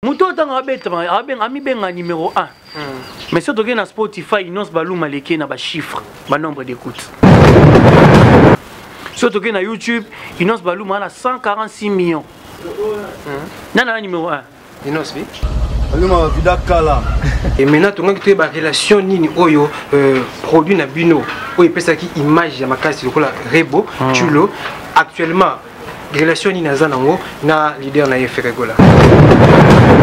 Moto oyo ntango abetama amibenga numéro 1 mais soki tokei na Spotify, Innoss Baluma aleki na bachiffre, banombre d'écoute. Soki tokei na YouTube, Innoss Baluma ana 146 millions. Nana na numéro 1? Innoss bi. Baluma bavida kala. Et maintenant tongaki toyeba relation nini oyo produit na bino oyo epesaki image ya makasi lokola Rebo Tchulo. Actuellement relation nini aza nango na leader na ye Ferre Gola?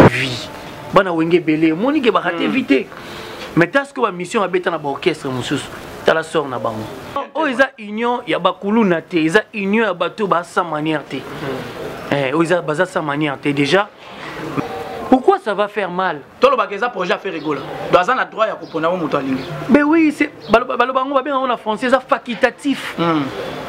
Vie bana Wenge ebele omoni ke barate vie te, mais ta sikoyo bamission abeta na baorchestre mosusu, tala sort na bango. Oyo eza union ya bakuluna te, eza union ya bato ba sans manière te. Oyo eza baza sans manière te déjà. Pourquoi ça va faire mal? Tolobaka eza projet ya Ferre Gola, donc aza na droit ya kopona mo moto alingi. Ben oui, c'est baloba yango, babenga yango na français eza facultatif.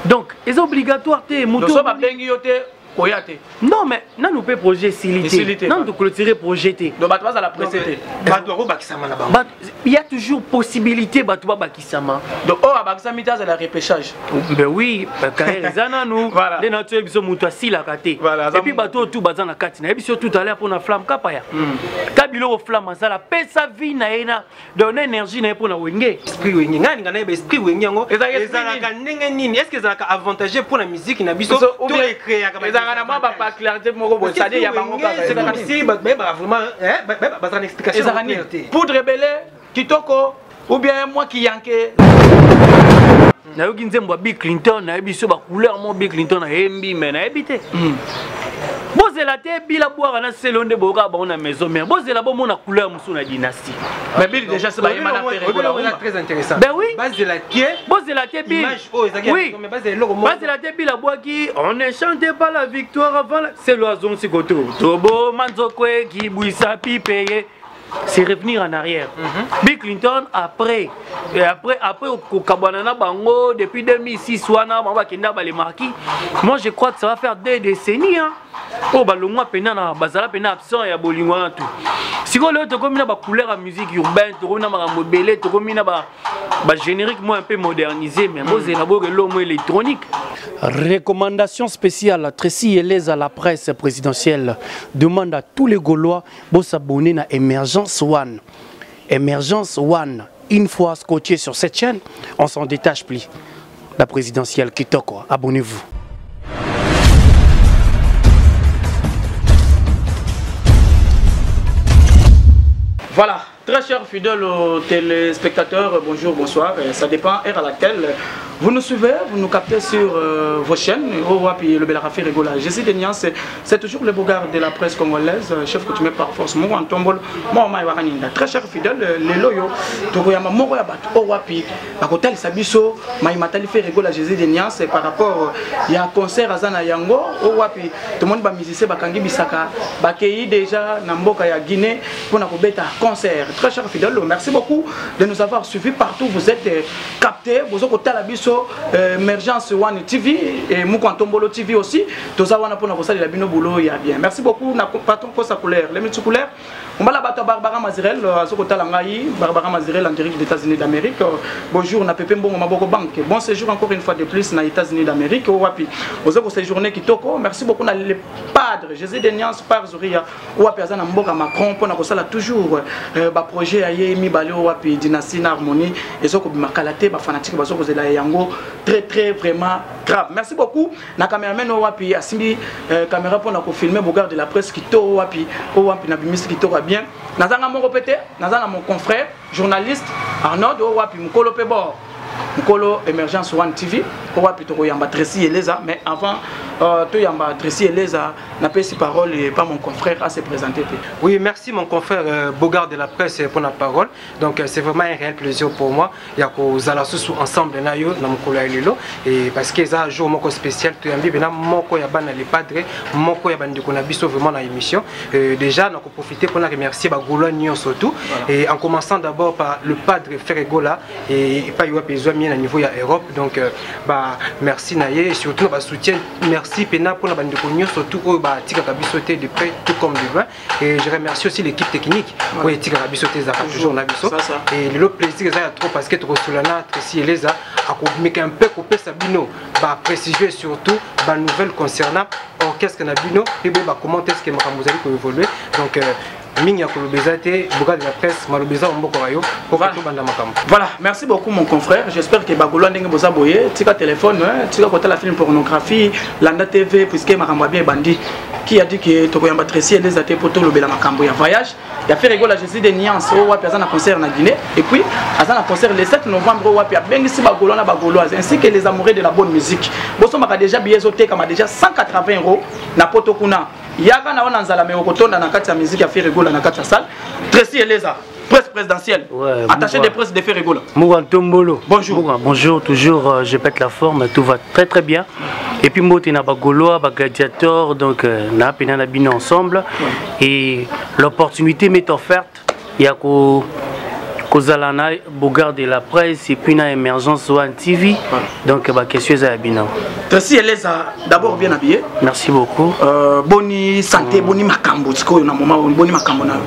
Donc eza obligatoire te moto. So babengi yo te, koya te. Non, mais nanu mpe projet esili te, nanu toclôturer projet te. Donc bato bazala pressé te. Bato bakobakisama na bango. Il y a toujours possibilité bato babakisama. Donc oyo abakisami te azala repêchage. Ben oui, carrière eza nanu nde na toyebi biso moto asilaka te. Et puis bato oyo tu baza na kati, nayebi biso tout à l'heure mpona Flamme Kapaya, ka biloko Flamme asala, pesa vie na ye na donc na énergie na ye mpona Wenge. Esprit Wenge, ngai alinga nayeba esprit Wenge yango ezalaka ndenge nini? Est ce que ezalaka avantageux mpona musique na biso to ecréaka? Ezalaka na mwa baparticularité moko boye, c'est-à-dire ya bango kaka. Si bato bayebaka vraiment, bazalaka na explication. Ezalaka nini? Poudre ebele kitoko ou bien mwa kiyanke? Nayoki nzembo ya Bill Clinton, nayebi so bacouleur mo Bill Clinton ayembi, mais nayebi te. Bozela te, bila bwaka na selo nde boyoka bango na maison mère. Bozela, bomona couleur mosusu na dynastie. Mais Bill déjà se bayemba na Ferre Gola. Très intéressant. Ben oui. Bazela te. Bozela te, Bill. Oui, bazela te. Bill abwaki "On ne chante pas la victoire avant la", selo azongisi koto toboma nzoko ekibwisa pipeye, c'est revenir en arrière. Bill Clinton après et après kokabwana na bango depuis 2006 wana bango bakenda balemaki. Moi je crois que ça va faire 2 décennies, hein. Oyo balongwa pena na bazala pena absent ya bolingo wana tout. Sikoyo lelo tokomi na bacouleur ya musique urbaine, tokomi na makambo ebele, tokomi na bagénérique moi un peu modernisé, mais bozela boyoka eloko électronique. Recommandation spéciale, Tracy Elez à la presse présidentielle demande à tous les Gaulois de s'abonner à Emergence One. Emergence One, une fois scotché sur cette chaîne, on s'en détache plus. La présidentielle Kitoko, abonnez-vous. Voilà, très chers fidèles téléspectateurs, bonjour, bonsoir. Ça dépend heure à laquelle vous nous suivez, vous nous captez sur vos chaînes. Au Wapi, le Belarafi Rigola. Jésus Denian, c'est toujours le beau-gars de la presse congolaise, chef coutumier par force. Moi, en tombol, moi, Waranинda. Très chers fidèles, les loyaux, Tokoyama, Moro Yabat, au Wapi, Bakotel Sabiso, Maïmatali fait Rigola Jésus Denian, c'est par rapport, il y a un concert aza na yango, au Wapi, tout le monde va musicien, Bakangi Bisaka, Bakei déjà, na mboka ya Guinée, pour na kobeta concert. Très chers fidèles, merci beaucoup de nous avoir suivis partout. Vous êtes captés, vous avez la biso Emergence One TV et Moukantombolo TV aussi. Tout ça wana pour na bino boulot ya bien. Merci beaucoup na patron kosa couleur, les multi couleurs. Mbala bato Barbara Mazirel, azoko tala ngai, Barbara Mazirel en direct des États-Unis d'Amérique. Bonjour na Pepe Mbongo Maboko Bank. Bon séjour encore une fois de plus na États-Unis d'Amérique. Wapi. Ozo séjourner kitoko. Merci beaucoup na le padre Jésus de Niance par Zuria. Wapi aza na mboka Macron pona kosala toujours ba projet ya ye mibale wapi dynastie na harmonie ezoko bimakala te, ba fanatique bazo kozela yango très très vraiment grave. Merci beaucoup na cameraman wapi asimbi caméra pona ko filmer Bogard de la presse kitoko wapi o wapi na bimisi kitoko bien. Nazanga moko pete, naza na mon confrère journaliste Arnaud o wapi mukolo pe bord mukolo Emergence One TV o wapi tokoyamba Tracy Eleza. Mais avant toyamba Tracy Eleza, napesi parole et pas mon confrère à se présenter. Oui, merci mon confrère Bogard de la presse pour la parole. Donc c'est vraiment un réel plaisir pour moi. Ya kozala susu ensemble na yo na mokolo ya lelo et parce que eza jour moko spécial, toyambi bena moko ya bana le padre, moko ya bandeko na biso vraiment na émission. Déjà na profiter pour remercier ba Gaulois nyonso tout et en commençant d'abord par le padre Ferre Gola et pas yo ezwa na niveau ya Europe. Donc bah merci na ye et surtout ba soutien merci. Merci pena pour la bande de surtout oyo batikaka biso te de près tout comme de loin. Et je remercie aussi l'équipe technique oyo etikaka biso te, ezalaka toujours na biso. Et lelo plaisir eza ya trop parce que tokosolola na Tracy Eleza, akomeka un peu kopesa bino baprécision et surtout banouvelle concernant orchestre na bino mpe boyeba comment est ce que makambo ozali koévolue. Donc mingi ya koloba eza te. Boka de la presse, maloba eza mboka wa yo po tobanda makambo. Voilà, merci beaucoup mon confrère. J'espère que bagolo ndenge boza boye, tika téléphone, hein, tika kotala film pornographie, landa TV, puisque makambo ya bien ebandi. Qui a dit que tokoyamba Tracy Eleza te po tolobela makambo ya voyage ya Ferre Gola Jésus de Nuance, oyo wapi aza na concert na Guinée et puis aza na concert le 7 novembre, oyo wapi abengisi bagolo na bagoloise ainsi que les amoureux de la bonne musique. Bosombaka déjà billet, ezotekama déjà 180 € na poto kuna. Yaka na wana nzala me okotonda na kati ya musique ya Ferre Gola na kati ya salle. Tracy Eleza, presse présidentielle, Ouais, attaché Mouga. de presse de Ferre Gola. Mouga Tombolo. Bonjour. Mouga, bonjour, toujours, je pète la forme, tout va très très bien. Et puis, moi, na bagolois, ba gladiateur, donc, na pena na bino ensemble. Et l'opportunité m'est offerte. Il y a ko kozala na Bogard de la presse et puis na Émergence One TV. Donc, ba question eza ya bino. Tracy Eleza, d'abord bien habillé. Merci beaucoup. Boni santé, boni makambo, sikoyo na moment oyo, boni makambo na yo?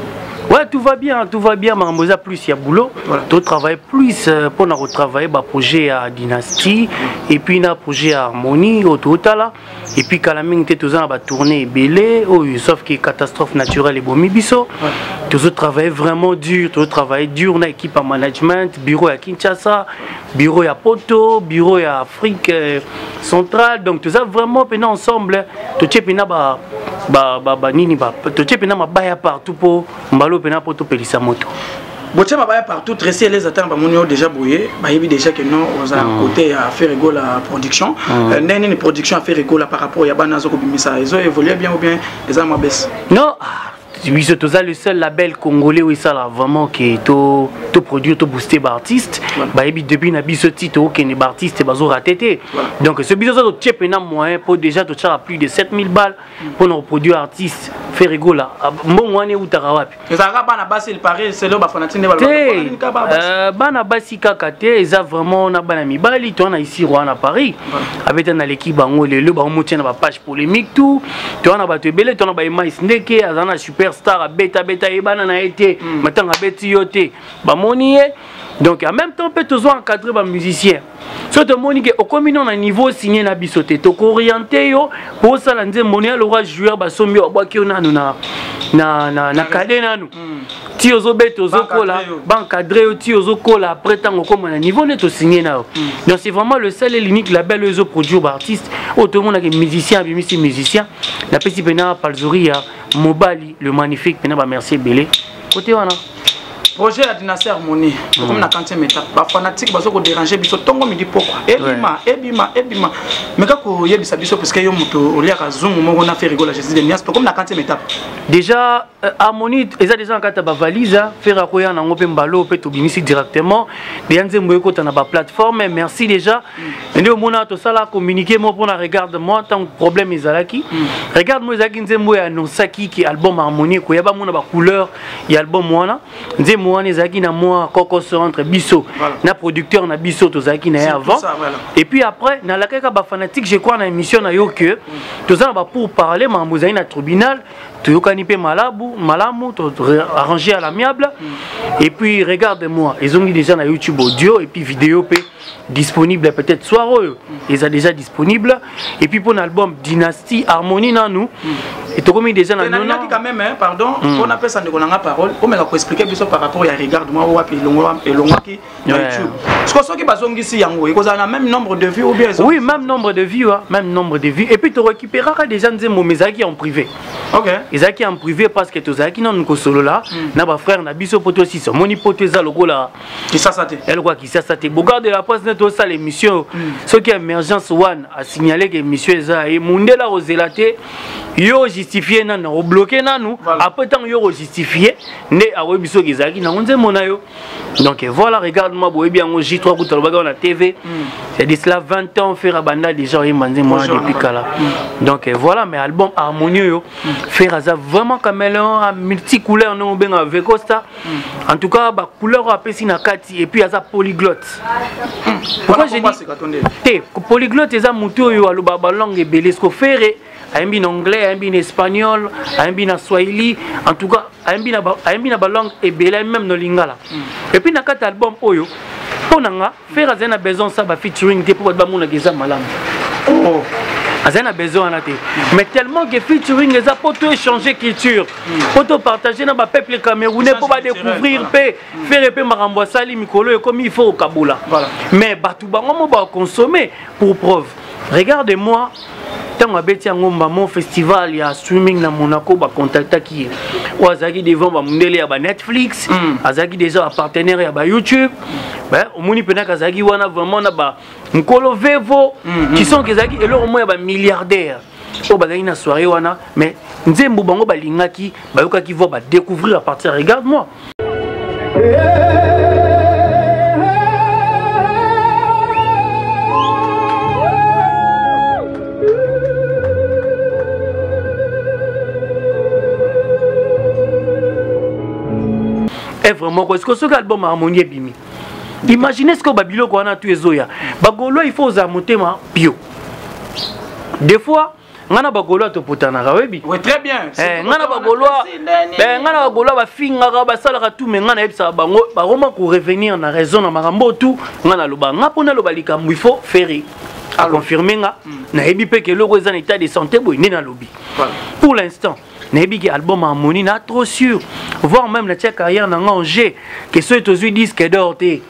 Ouais, tout va bien, tout va bien. Makambo eza plus, il y a boulot. Tout travaille plus pour nous retravailler bah, projet à Dynastie et puis na projet à Harmonie au total. Et puis kala mingi te toza na ba tournée ebele oyo, sauf que catastrophe naturelle ebomi biso. Tozo travailler vraiment dur, tozo travailler dur na équipe en management, bureau ya Kinshasa, bureau ya Poto, bureau ya Afrique centrale. Donc toza vraiment pena ensemble, totie pena ba nini ba totie pena mabaya partout po mbalo pena po topelisa moto. Botie mabaya partout. Tracy Eleza, ntango bamoni oyo déjà boye, bayebi déjà que non, oza côté ya Ferre Gola production. Ndenge nini production ya Ferre Gola par rapport ya bana azo kobimisa, ezo évolue bien ou bien eza mwa baisse? Non, ah, biso toza le seul label congolais oyo esala vraiment ke to produire, to booster baartiste. Bayebi depuis na biso ti tookende, baartiste bazorater te. Donc so biso so totie mpena moyen po déjà totiaka plus de 7000 balles mpona koproduire artiste Ferre Gola. Ah, mbongo wana eutaka wapi? Ezalaka bana basi, il paraît, selo bafanati nde. Te, bana basi kaka te, eza vraiment na bana mibali. Toza na isiro wana Paris, abeta na leki bango lelo baomotia na bapage polémique tout. Toza na bato ebele, toza na baemais ndeke aza na superstar, abetabeta, yebana na ye te, matango abeti yo te, bamoni ye. Donc en même temps mpe tozwa encadre bamusicien. So tomoni ke okomi no na niveau signé na biso te, tokooriente yo po osala nzembo ya lokwa joueur. Basombi yo, babwaki yo nanu na kade nanu ti ozobeta, ozokola, baencadre yo ti ozokola. Après, ntango okóma na niveau nde tosigne na yo. Donc c'est vraiment le seul et l'unique label oyo ezoproduire baartiste oyo tomonaka musicien abimisi musicien. Napesi mpena palzori ya mobali le magnifique mpena bamerci ebele kote wana. Projet ya Dynastie Harmonie, tokomi na 40e étape. Bafanatique bazo kodéranger biso ntongo, midi, pokwa: ebima, ebima, ebima. Mais kaka koyebisa biso, puisque yo moto oliaka zungu moko na Ferre Gola Jésus de Nuance, tokomi na 40e étape. Déjà Harmonie eza déjà na kati ya bavalise. Ferre akoya nango mpe mbalo mpe tobimisi directement deya nzembo ekota na baplateforme. Merci déjà. Nde omona tosala communiqué mo mpona Regarde moi. Ntango problème ezalaki, Regarde moi ezalaki nzembo oyo annonçaki ke album Harmonie ekoya, bamona bacouleur ya album wana. Nzembo wana ezalaki na mwa kokoso entre biso na producteur na biso tozalaki na ye avant. Et puis après nalakaka bafanatique, je crois na émission na yo, ke toza na bapour parler makambo ezali na tribunal. Toyokani mpe malamu malamu, arrangé à l'amiable. Et puis Regarde moi ezongi déjà na YouTube audio et puis vidéo mpe disponible. Peut-être soir oyo eza déjà disponible. Et puis pour l'album Dynastie Harmonie nanu et tokomi déjà na Nalingaki quand même, hein, pardon, mpona pesa ndeko nanga parole, omeka koexpliquer biso par rapport ya Regarde moi, wapi elongwaki na YouTube. Siko soki bazongisi yango, ekozala na même nombre de vues ou bien? Oui, même nombre de vues, hein, même nombre de vues. Et puis torécupéraka déjà nzembo, mais ezalaki en privé. Ezalaki en privé parce que tozalaki nanu kosolola na bafrère na biso po tosisa. Omoni, poto eza lokola Kisasa te. Eloko ya Kisasa te. Bogard de la presse, nde tosala émission, soki Émergence One asignale ke émission eza ye, mundela kozela te. Yo justifier nanu, obloquer nanu, après tant yo justifier nde akoyebi soki ezalaki nango nzembo na yo. Donc voilà, regarde-moi boyebi yango J3 kuta lobaki na TV. C'est de cela 20 ans Ferre banda déjà oyemba nzembo wana depuis kala. Donc voilà, mais album harmonieux yo. Ferre aza vraiment caméléon a multicouleur ndenge obenga Vecosta. En tout cas, ba couleur apesi na kati et puis aza polyglotte. Pourquoi je dis te polyglotte eza mutu oyo aloba ba langue ebele, ce que Ferre ayembi na anglais, ayembi na espagnol, ayembi na swahili, en tout cas ayembi na balangue ebele, ayembi même na lingala. Et puis na kati album oyo, mpo na nga Ferre azali na besoin sa bafeaturing te mpo bato bamonaka eza malamu. Azali na besoin wana te, mais tellement que featuring eza mpo to échanger culture, mpo to partager na bapeuple camerounais, mpo badécouvrir mpe Ferre mpe makambo asali mikolo ekomi, il faut okabola. Mais bato bango mo baconsommer. Pour preuve, regarde-moi, ntango abeti yango mbamo festival ya streaming na Monaco, bacontactaki ye oyo azalaki devant bamundele ya baNetflix, azalaki déjà bapartenaire ya baYouTube. Omoni mpenaka azalaki wana vraiment na bankolo Vevo qui sont ezalaki eloko moko ya bamilliardaire oyo bazalaki na soirée wana. Mais nzembo bango balingaki, bayokaki voix, badécouvrir à partir regarde moi. Œuvre moko siko soki album harmonie ebimi, imagine sikoyo babiloko wana tu ezoya. Bagaulois, il faut ozala motema pio. Des fois ngai na bagaulois toputanaka, oyebi. Oui, très bien. Ngai na bagaulois, ngai na bagaulois bafingaka, basalaka tout, mais ngai nayebisaka bango bakoma korevenir na raison na makambo tout. Ngai naloba, ngai mpo naloba likambo, il faut Ferre aconfirme nga. Nayebi mpe ke eloko eza na état de santé boye nde nalobi. Pour l'instant nayebi ke album harmonie na trop sûr, voire même natia carrière na nga en jeu ke soki tozwi disque d'or te,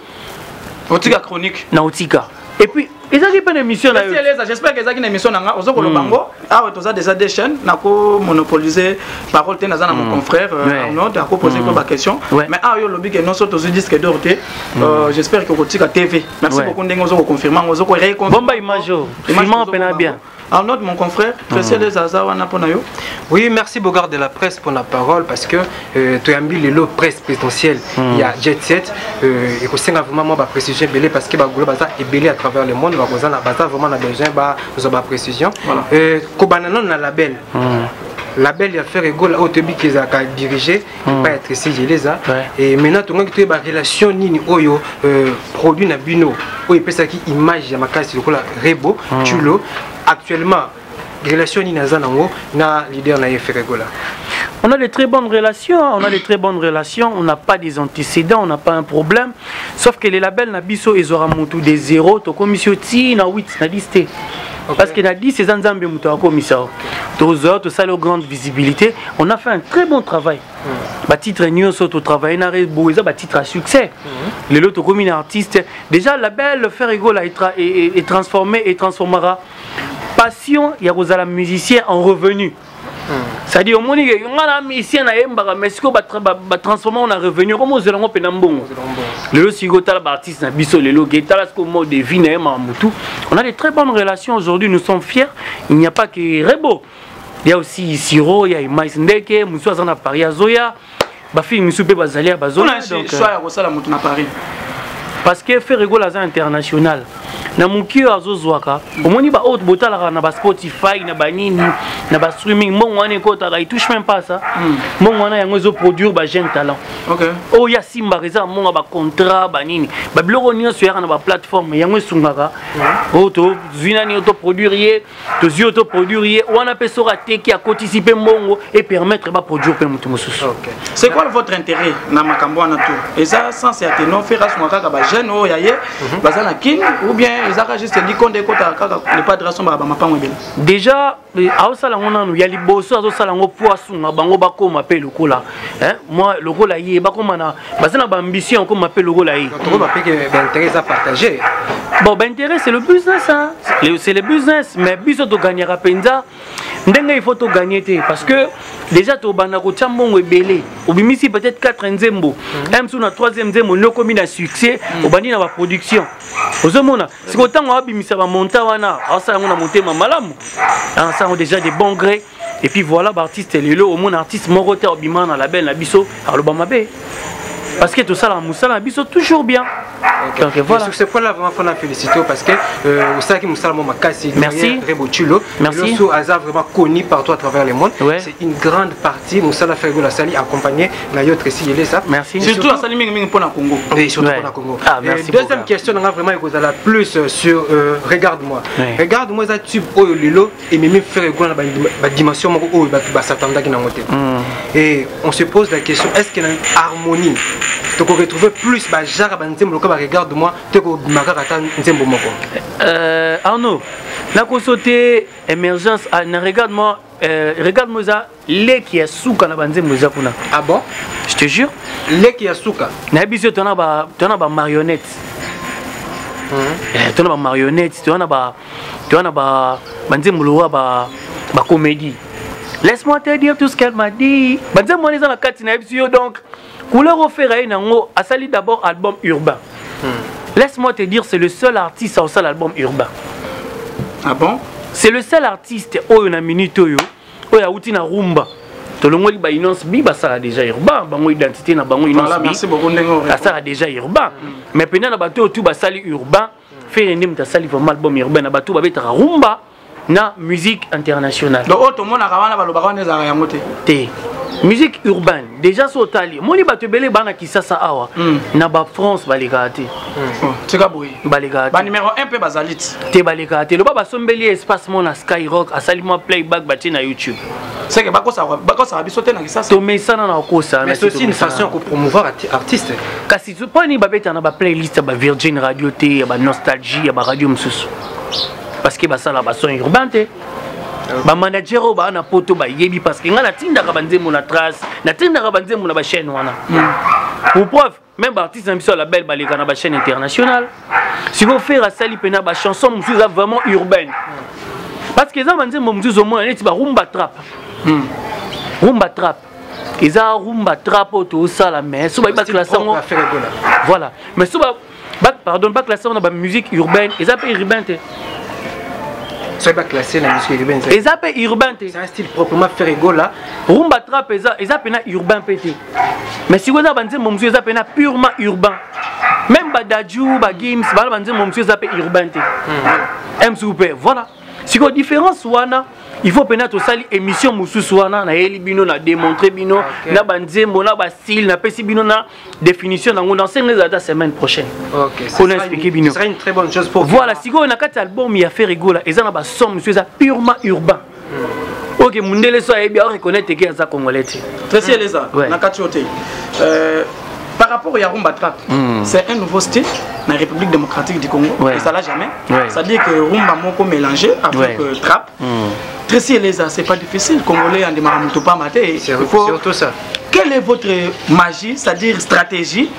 otika chronique. Na otika. Et puis ezalaki mpe na émission na yo. J'espère que ezalaki na émission na nga ozo koloba ngo awa. Toza déjà des chaînes, nako monopoliser parole te, naza na mon confrère Arnaud, akoposer mpe baquestion. Mais awa yo olobi ke nyonso tozwi disque d'or te, j'espère que okotika TV. Merci beaucoup ndenge ozo koconfirme yango, ozo koreconfirme. Bomba image oyo, filmant mpena bien. Arnaud, mon confrère, Tracy Zaza wana pona yo. Oui, merci Bogart de la presse pour la parole, parce que toyambi lelo presse présidentielle, il y a Jet Set et que c'est vraiment moi ba précision belé, parce que ba golo baza ebele à travers le monde, ba kozana baza vraiment na besoin ba ba précision. Kobana non na label. Label ya Ferre Gola oyo toyebi ke ezalaka dirigé epai ya Tracy Geleza. Et maintenant tongaki toyeba relation nini oyo produit na bino oyo epesaki image ya makasi lokola Rebo Tchulo, actuellement relation nini aza nango na leader na ye Ferre Gola? On a de très bonnes relations, on a de très bonnes relations, on n'a pas des antécédents, on n'a pas un problème. Sauf que les labels na biso ezora mutu des 0, tokomisi ti na 8, na 10 te. Parce que na 10 eza Nzambe mutu akomisa. Tozwa tosala grande visibilité, on a fait un très bon travail. Ba titre nyonso to travailler na Rebo eza ba titre à succès. Lelo tokomi na artiste, déjà label Ferre Gola est transformé et transformera passion ya kozala musicien en revenu. C'est-à-dire omoni ke nga na musicien nayembaka, mais sikoyo batransforme na revenu, okoma ozela yango mpena mbongo. Lelo sikoyo tala baartiste na biso lelo ke tala sikoyo mode de vie na ye makambo tout. On a de très bonnes relations aujourd'hui, nous sommes fiers. Il n'y a pas que Rebo, il y a aussi Siro, il y a Mais Ndeke mosusu aza na Paris, azoya, bafille mosusu mpe bazali ya bazoya. Donc choix ya kosala motu na Paris? Parce que Ferre Gola aza international na moki oyo azozwaka. Omoni baoyo botalaka na baSpotify, na banini, na bastreaming, mbongo wana ekotaka, itouche même pas ça. Mbongo wana yango ezoproduire bajeune talent oyo ya simbaka, eza mbongo ya bacontrat, banini, babiloko nyonso eyaka na baplateforme. Yango esungaka oyo tozwi nani, oyo toproduire ye, tozwi oyo toproduire ye wana mpe soki ateki, akotisi mpe mbongo epermettre baproduire mpe moto mosusu. C'est quoi votre intérêt na makambo wana tout? Eza sens ya te non Ferre asunga kaka bajeune oyo ya ye baza na Kine, ou bien ezaka juste likonde ekotaka kaka le padre asombaka bamapango ebele? Déjà aosala yango nanu ya liboso, azosala yango po asunga bango bakóma mpe lokola moi, lokola ye, bakóma na baza na baambition akóma mpe lokola ye. Baintérêt eza partagé. Bon, baintérêt, c'est le business, hein. C'est le business, mais biso togagnaka mpenza ndenge il faut togagner te, parce que déjà tobanda kotia mbongo ebele. Obimisi peut-être 4 nzembo, mosusu na troisième nzembo nde okomi na succès, obandi na baproduction. Ozomona sikoyo ntango abimisa bamonta wana, aosala yango na motema malamu, asala yango déjà de bon gré. Et puis voilà, baartiste lelo omona artiste moko te obima na label na biso aloba mabe, parce que tosala mosala na biso toujours bien. Okay. Donc voilà. Et sur ce point-là, vraiment, faut la féliciter parce que osalaki mosala mo makasi. Merci. Rebo Chulo. Merci. Loso aza vraiment connu partout à travers le monde. Ouais. C'est une grande partie mosala Ferre Gola asali, accompagné na yo Tracy Eleza. Merci. Surtout asali mingi mingi mpona Congo. Oui, surtout Ouais. pour la Congo. Ah, merci Deuxième beaucoup. question, on a vraiment ekozala plus sur Regarde-moi. Ouais. Regarde-moi eza tube oyo lelo ememi Ferre Gola na ba dimension moko oyo bato basatandaki nango te. Et on se pose la question, est-ce que na harmonie toko retrouver plus ba genre ba nzembo lokola ba Regarde-moi te kobima kaka ata nzembo moko? Arnaud, nakosote émergence, ah, na Regarde-moi, Regarde-moi eza leki ya suka na banzembo eza kuna. Ah bon? Je te jure. Leki ya suka. Nayebi so tona ba marionnette. Tona ba marionnette, tona ba banzembo lokola ba comédie. Laisse-moi te dire tout ce qu'elle m'a dit. Banzembo wana eza na kati, nayebi so yo. Donc couleur ofera ye nango asali d'abord album urbain. Laisse-moi te dire, c'est le seul artiste à osala album urbain. Ah bon? C'est le seul artiste oyo na minute oyo oyo awuti na rumba. Tolongoli ba Innoss'B, basala déjà urbain, bango identité na bango. Voilà, Innoss'B merci beaucoup ndenge o asala déjà urbain. Mais pena na bato oyo tu basali urbain, Ferre nde moto asali vraiment album urbain na bato babetaka rumba na musique internationale. Donc oyo tomonaka wana, balobaka wana, ezalaka yango te? Te, musique urbaine déjà so otali, omoni bato ebele baa na Kisasa awa, na bafrance balekaka te. Oh, tika boye. Balekaka te. Banuméro 1 mpe bazali ti. Te, balekaka te. Loba basombeli ye espace mo na Skyrock, asali mwa playback, batie na YouTube. Seke bakosaka biso te na Kisasa. Tomesana na kokosa. Mais c'est aussi une façon de promouvoir artiste. Kasi mpo nini babetaka na baplaylist ya baVirgin Radio te, ya baNostalgie, ya baradio mosusu? Parce que basala bason urbain te. Bamanager oyo baa na poto bayebi, parce que ngai natindaka banzembo na Trace, natindaka banzembo na bachaîne wana. Pour preuve, même baartiste na biso ya label baleka na bachaîne internationale. Sikoyo Ferre asali mpena bachanson mosusu eza vraiment urbaine, parce que eza banzembo mosusu omona neti barumba trap. Rumba trap eza rumba trap oyo tozosala, mais so bayebi baclasse yango. Propre à Ferre Gola. Voilà, mais so pardon, baclasse yango na bamusique urbaine, eza mpe urbain te. Soki baclassé na musique urbaine, eza mpe urbain te. C'est un style proprement Ferre Gola. Rumba trap eza mpena urbain mpe te, mais sikoyo eza banzembo mosusu eza mpena purement urbain. Même baDadju, baGims, bana banzembo mosusu eza mpe urbain te msuku mpe. Voilà, sikoyo différence wana, il faut mpena tosali émission mosusu wana, nayeli bino, na démontre bino na banzembo, na bastyle, napesi bino na définition nango. Na nsenga ezala ta semaine prochaine mpona expliquer bino. Ce sera une très bonne chose pour Voilà, sikoyo na kati ya album ya Ferre Gola eza na bason mosusu eza purement urbain. Ok, mundele so ayebi, areconnaître ke aza congolais te. Tracy Eleza, Ouais. na kati oyo te. Par rapport à rumba trap, c'est un nouveau style dans la République démocratique du Congo. Ouais. Et ça l'a jamais. Ouais. C'est-à-dire que rumba moko mélangé avec trap. Tracy Eleza, c'est pas difficile. Congolais en démarrant tout pas maté. C'est Il faut surtout ça. Quelle est votre magie, c'est-à-dire stratégie,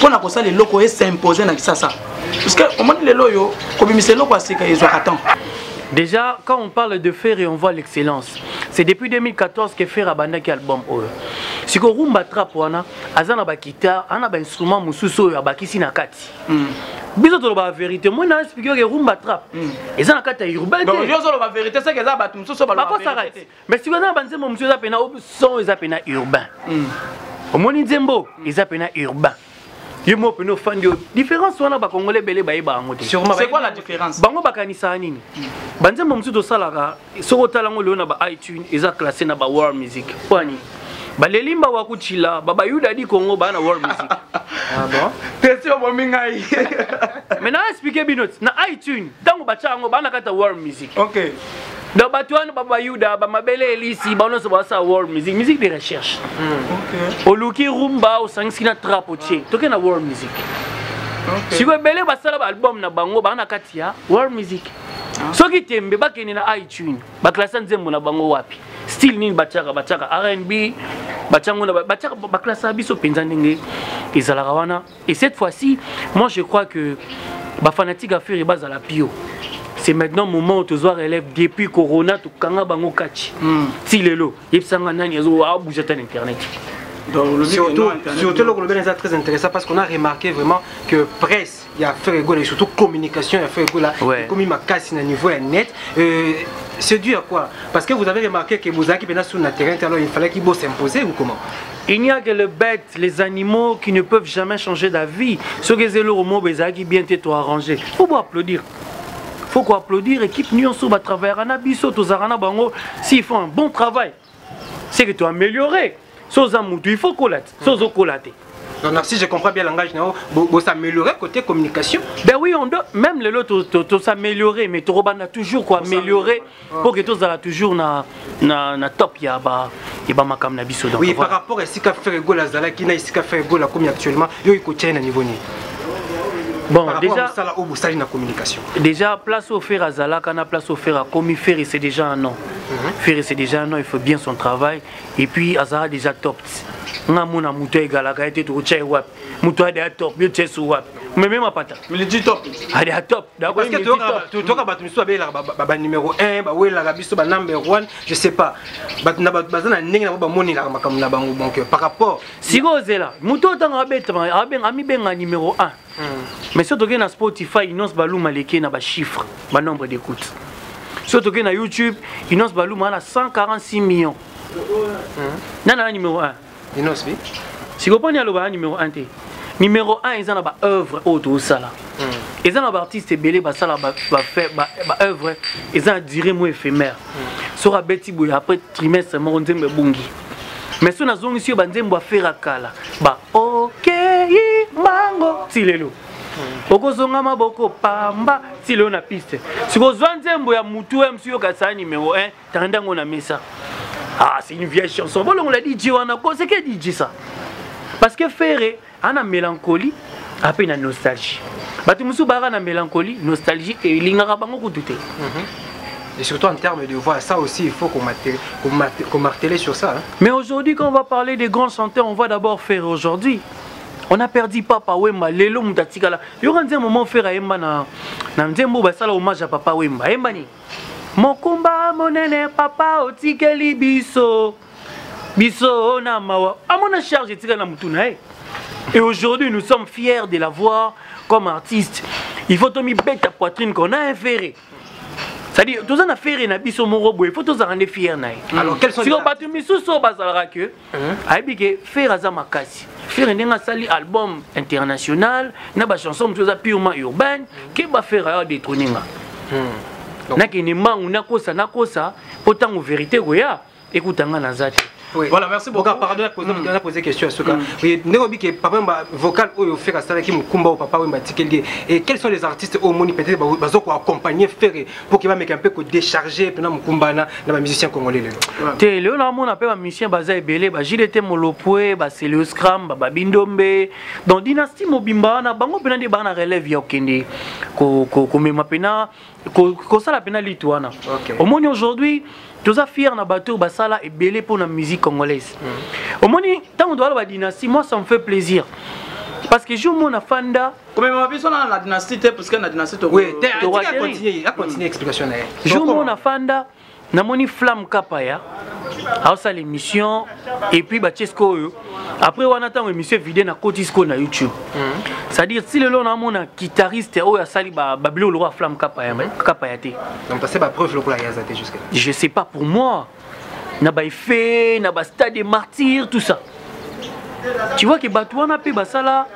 pour na kosala eloko et s'imposer na Kisasa? Parce que au moment lelo yo, kobimisa eloko asika ezwaka temps. Déjà, quand on parle de Ferre, on voit l'excellence. C'est depuis 2014 que Ferre abandaki album oyo. Siko rumba trap wana, aza na ba guitare, ana ba instrument mosusu oyo abakisi na kati. Biso toloba la vérité, moi na expliquer que rumba trap eza na kati ya urbain Donc te. yo ozoloba vérité, c'est que eza bato mosusu baloba Bakosaka vérité te. Mais sikoyo eza na banzembo mosusu eza pena son eza pena urbain. Omoni nzembo eza pena urbain. Ye mo pena ofandi oyo. Différence wana, bakongolais ebele bayeba yango te. Sûrement. C'est quoi la différence? Bango bakanisaka nini? Banzembo mosusu tosalaka, soki otala yango lelo na ba iTunes, eza classé na ba world music. Pwani balelimba wakuchila babayuda di Congo baa na world music. Ah bon? Tesi obomi ngai. Mais na expliquer bino ti na iTunes, ntango batya yango, baa na kati ya world music. Donc bato wana, babayuda, bamabele elisi, bango nyonso basala world music, musique de recherche. Oluki rumba, osangisi na trap, otie, toke na world music. Sikoyo ebele basala baalbum na bango, baa na kati ya world music. Soki tembe, bakende na iTunes, baklasa nzembo na bango wapi, style nini batiaka. Batiaka R&B, batiango na batiaka, baklasa biso mpenza ndenge ezalaka wana. Et cette fois-ci, moi je crois que bafanatique ya Ferre bazala pio. C'est maintenant moment où tozwa relève. Depuis corona tokanga bango kati, ti lelo, yebisanga nani azo abouge ata na internet. Donc, Surtout, non, Internet, surtout le global est très intéressant parce qu'on a remarqué vraiment que presse, il y a Ferre Gola et surtout communication, il y a Ferre Gola, comme il m'a cassé à niveau net. C'est dû à quoi? Parce que vous avez remarqué que vous avez qui sur le terrain, alors il fallait qu'il s'imposer ou comment? Il n'y a que les bêtes, les animaux qui ne peuvent jamais changer d'avis. Ce que c'est le mot qui bien te arrangé. Faut applaudir. Faut quoi applaudir équipe nyonso ba travailler na biso tozara na bango s'ils font un bon travail. C'est que tu as amélioré. Soza mutu, il faut kolate. Sozo kolate. Donc si je comprends bien le langage, vous s'améliorer côté communication. Ben oui, on doit, même les autres, tu s'améliorer, mais tu as toujours quoi améliorer pour que tu sois toujours na na top ya ba ya ba makam na biso. Oui, par rapport à ce qu'a fait Gola Zalaki, na ce qu'a fait Gola comme actuellement, yo il coache na niveau ni. Bon, déjà ça là où vous la communication. Déjà place au Ferre Zalaka na place au Ferre comme Ferre c'est déjà un nom. Ferre c'est déjà un nom, il faut bien son travail et puis Azara déjà top. Nga mona mutu egalaka ete tokotia ye wapi mutu ade ya top yo tie so wapi meme mapata mais dit top ade ya top. Parce que toka bato misusu babelaka ba numéro 1 bawelaka biso ba number 1, je sais pas, bato na bato baza na ndenge na bango bamonelaka makambo na bango. Donc par rapport sikoyo ozela mutu oyo ntango abetama amibenga numéro 1, mais soki tokei na Spotify, Innoss Baluma aleki na bachiffre, banombre d'écoute. Soki tokei na YouTube, Innoss Baluma ana 146 millions. Nana na numéro 1? Innoss bi. Sikoyo mponi aloba numéro 1 te? Numéro 1 eza na baœuvre oyo tozosala, eza na baartiste ebele basala baœuvre eza na durée mo éphémère. Soki abeti boye, après trimestre moko nzembo ebungi. Mais so nazongisi oyo banzembo afera kala ba okei mango ti lelo okozonga maboko pamba ti lelo na piste. Sikozwa nzembo ya mutu mc yoka numéro 1, tanda yango na mesa. Ah, c'est une vieille chanson. Bon, on l'a dit, on a c'est que DJ ça. Parce que Ferre a na mélancolie, après na nostalgie. Bato musu bara na mélancolie, nostalgie et lingaka bango kutu te. Et surtout en termes de voix, ça aussi, il faut qu'on martèle sur ça. Hein. Mais aujourd'hui, quand on va parler des grands chanteurs, on va d'abord faire aujourd'hui. On a perdu Papa Wemba, lelo mutatikala. Il y aura un moment faire Wemba na na nzembo basala hommage à Papa Wemba. Wemba ni. Mokumba monene papa otikeli biso. Biso na mawa. Amona charge etikali na mutu na ye. Et aujourd'hui, nous sommes fiers de l'avoir comme artiste. Il faut tomi bête à poitrine qu'on a inféré. C'est-à-dire, tous en affaire na biso moko boye, il faut tous en rendre fiers na ye. Alors, quels sont Si les on bat misusu bazalaka que ayebi ke Ferre aza makasi. Ferre ndenge asali album international na ba chanson mosusu eza purement urbaine, ke ba Ferre ayo détrôner nga. Nakende mbangu nakosa nakosa po ntango vérité koya ekutanga na za te. Oui. Voilà, merci beaucoup. Pardon, on a posé question à ce cas. Oui, ndenge obi ke Papa Wemba vocal oyo Ferre asalaki mokumba Papa Wemba tikeli. Et quels sont les artistes au moni peut-être bazo ko accompagner Ferre pour qu'il va mettre un peu ko décharger pendant mokumba na na ba musicien congolais lelo? Te lelo na mona pe ba musicien baza ebele, ba JDT Molopwe, ba Celeo Scram, ba Babindombe. Donc dynastie mobimba na bango pena nde ba na relève ya okende ko ko ko mema pena ko ko sala pena litu wana. Omoni aujourd'hui toza fier na bato basala ebele pour la musique congolaise. Omoni tant doit la dynastie, moi ça me fait plaisir. Parce que jour mon afanda comme ma biso na la dynastie te parce que na dynastie to Oui, te a continuer, a continuer explication na. Jour mon afanda na moni Flamme Kapaya a ça l'émission et puis ba Chesco oyo. Après wana tango émission vidéo na Kotisco na YouTube. C'est-à-dire si le na mona guitariste oyo asali ba babilo le roi Flamme Kapaya, Kapaya te. Donc c'est ba preuve lokola ya zate jusque là. Je sais pas, pour moi na ba effet, na ba stade des martyrs, tout ça. Tu vois que bato wana pe basala,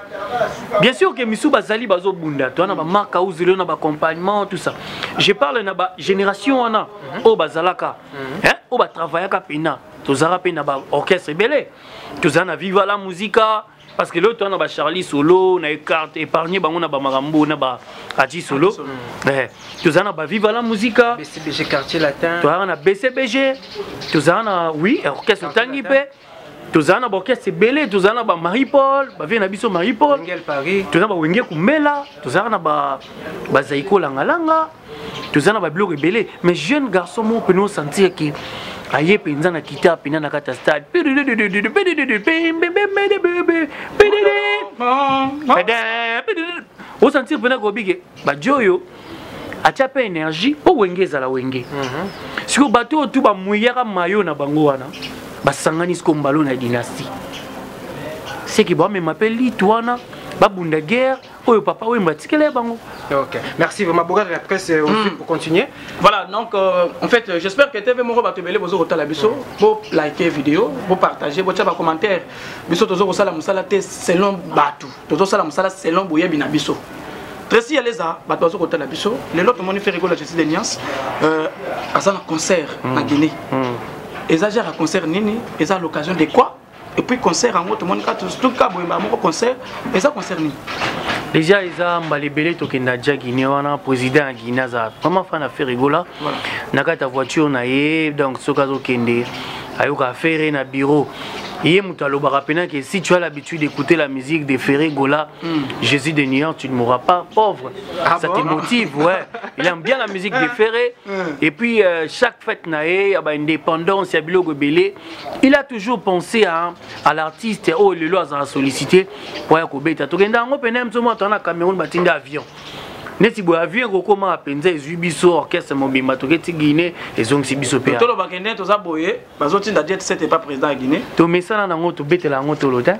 bien sûr que misu bazali bazo bunda, toi na ba marque auzelo na ba accompagnement, tout ça. Je parle na ba génération wana o bazalaka. Hein, o ba travaillaka pena. Tozara pe na ba orchestre ebele. Tozara na Viva la Musica parce que l'autre na ba Charlie Solo na écarte épargné bango na ba Marambo na ba Adji Solo. Eh, tozara na ba Viva la Musica, BCBG Quartier Latin. Tozara na BCBG, tozara na oui, orchestre Quartier Tangi Latin. pe. Tozala na baorchestre ebele, tozala na ba Marie-Paul, ba vie na biso Marie-Paul. Wenge Paris. Tozala na ba Wenge Kumela, tozala na ba Zaiko Langalanga, tozala na ba biloko ebele. Mais jeune garçon moko pene osentir ke aye mpenza na kita pena na kati ya stade. Osentir pena kobi ke badio oyo atia pe énergie po Wenge ezala Wenge. Sikoyo bato oyo tu bamweyaka mayo na bango wana, basangani sikoyo mbalo na dynastie. C'est que bamema pe litu wana, babunda guerre oyo Papa Wemba atikela ye bango. Ok, merci vraiment. Boga de la presse aussi pour continuer. Voilà, donc en fait, j'espère que TV moko bato ebele bozo kotala biso, bo liker vidéo, bo partager, bo tia ba commentaire. Biso tozo kosala musala te selon bato. Tozo sala musala selon boyebi na biso. Tracy Eleza, bato bazo kotala biso. Lelo tomoni Ferre Gola Jésus de Nuance, aza na concert na Guinée. Eza genre concert nini? Eza l'occasion de quoi? Et puis concert yango tomoni kaka tout cas boyemba moko concert, eza concert nini? Déjà eza mbala ebele tokenda ja Guinée wana, président ya Guinée aza vraiment fan ya Ferre Gola. Na kati ya voiture na ye, donc soki azokende ayoka Ferre na bureau. Ye moto alobaka pena que si tu as l'habitude d'écouter la musique de Ferre Gola, Jésus de Nuance, tu ne mourras pas pauvre. Ah ça bon? Te motive, ouais. Il aime bien la musique de Ferre. Et puis chaque fête na ye, ya ba indépendance, ya biloko ebele, il a toujours pensé à l'artiste oyo lelo azala sollicité po ya kobeta. Tokenda yango pene mso moto na Cameroun batinda avion. Neti boye avion ekokoma mpenza ezwi biso orchestre mobimba toketi Guinée ezongisi biso pe. Tolobaka nde toza boye bazotinda jet set epa président ya Guinée. Tomesana nango tobetela yango tolo te.